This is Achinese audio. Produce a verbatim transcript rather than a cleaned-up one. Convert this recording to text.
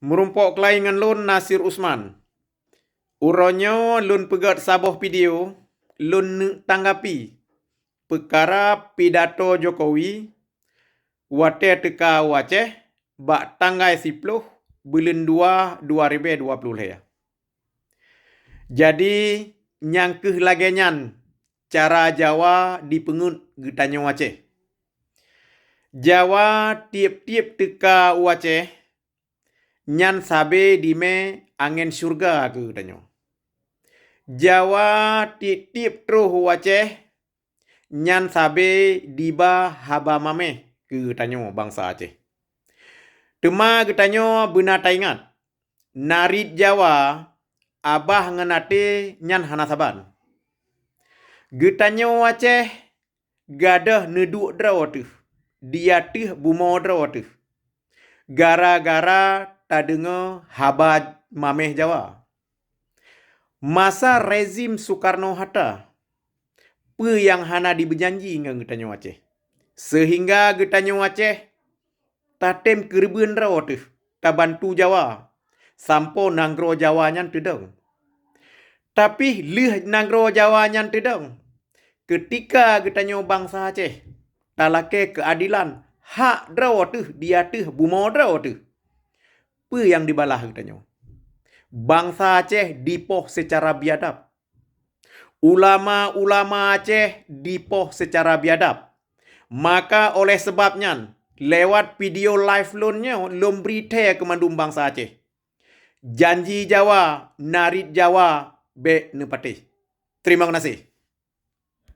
Meurumpok keuhai ngon lôn Nasir Usman. Uroe nyoe lôn peugét saboh video lôn neuk tanggapi peukara pidato Jokowi watée teuka u Aceh bak tanggai siploh buleuen dua dua ribée dua ploh lhée. Jadi, nyang kheueh lagée nyan cara Jawa jipeungeuet geutanyoe Aceh. Jawa tieb-tieb teuka u Aceh, nyan sabe jimé angén syeuruga keu geutanyoe. Jawa tieb-tieb troh u Aceh, nyan sabe jiba haba maméh keu geutanyoe bansa Aceh. Teuma geutanyoe beuna taingat, narit Jawa, abah ngon até nyan hana saban. Geutanyoe Aceh gadôh neuduek droe teuh di ateueh bumoe droe teuh, gara-gara tadeungoe haba maméh Jawa. Masa rezim Soekarno-Hatta, peue nyang hana jibeujanji ngon geutanyoe Aceh, seuhingga geutanyoe Aceh tatem keureubeuen droe teuh tabantu Jawa sampoe nanggroe Jawa nyan teudong. Tapi lheueh nanggroe Jawa nyan teudong, keutika geutanyoe bansa Aceh talakée keuadelan hak droe teuh di ateueh bumoe droe teuh, peue nyang jibalaih geutanyoe? Bansa Aceh jipoh seucara biadab. Ulama-ulama Aceh jipoh seucara biadab. Maka oleh sabab nyan, lewat video live lôn nyoe lôn bri thée keu mandum bansa Aceh. Janji Jawa, narit Jawa bék neupatéh. Terima kasih.